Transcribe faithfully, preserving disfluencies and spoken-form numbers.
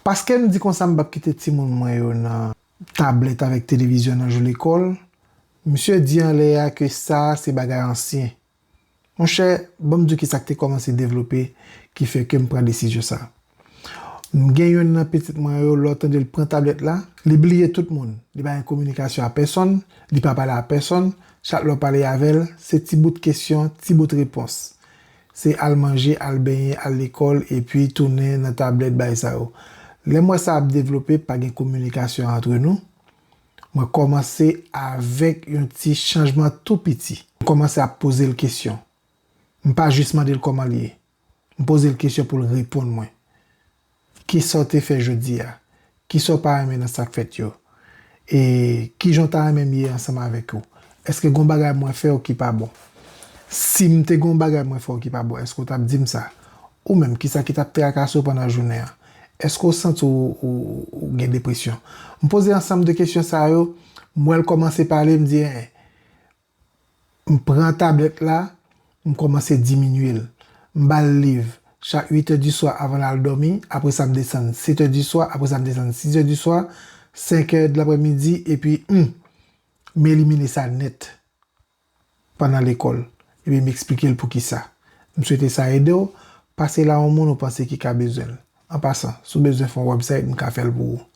Paske m di konsa m p ap kite timoun mwen yo nan tablèt avèk televizyon nan jou lekòl, misye di anlè a ke sa a se bagay ansyen. Monchè, ban m di w kisa k te kòmanse devlope ki fè ke m pran desizyon sa a. M gen youn nan pitit mwen yo, lè w tande l pran tablèt la, li bliye tout moun. Li pa gen kominikasyon a pèsonn, li pa pale a pèsonn. Chak lè w pale avè l, se ti bout kesyon, ti bout repons. Se al manje, al benyen, al lekòl, epi tounen nan tablèt, bagay sa yo. Lè m wè sa ap devlope, pa gen kominikasyon antre nou, mwen kòmanse avèk yon ti chanjman tou piti. M kòmanse ap poze l kesyon. M pa jis mande l kòman l ye. M poze l kesyon pou l reponn mwen. Kisa w te fè jodi a? Kisa w pa renmen nan sa k fèt yo? E kijan w ta renmen m ye ansanm avèk ou? Èske gon bagay mwen fè w ki pa bon? Si m te gon bagay mwen fè w ki pa bon, èske w t ap di m sa? Ou menm, kisa ki t ap trakase w pandan jounen an? Èske w santi w, w, w gen depresyon? M poze ansanm de kesyon sa yo, m wè l kòmanse pale, m di, en, m pran tablèt la, m kòmanse diminye l. M ba l liv chak uit è di swa avan l al dòmi, apre sa m desann sèt è di swa, apre sa m desann sis è di swa, senk è de laprèmidi, epi, hmm, m elimine sa nèt pandan lekòl, epi m eksplike l poukisa. M swete sa ede w, pase l a yon moun ou panse ki ka bezwen l. An pasan, si w bezwen fè yon website, m ka fè l pou ou.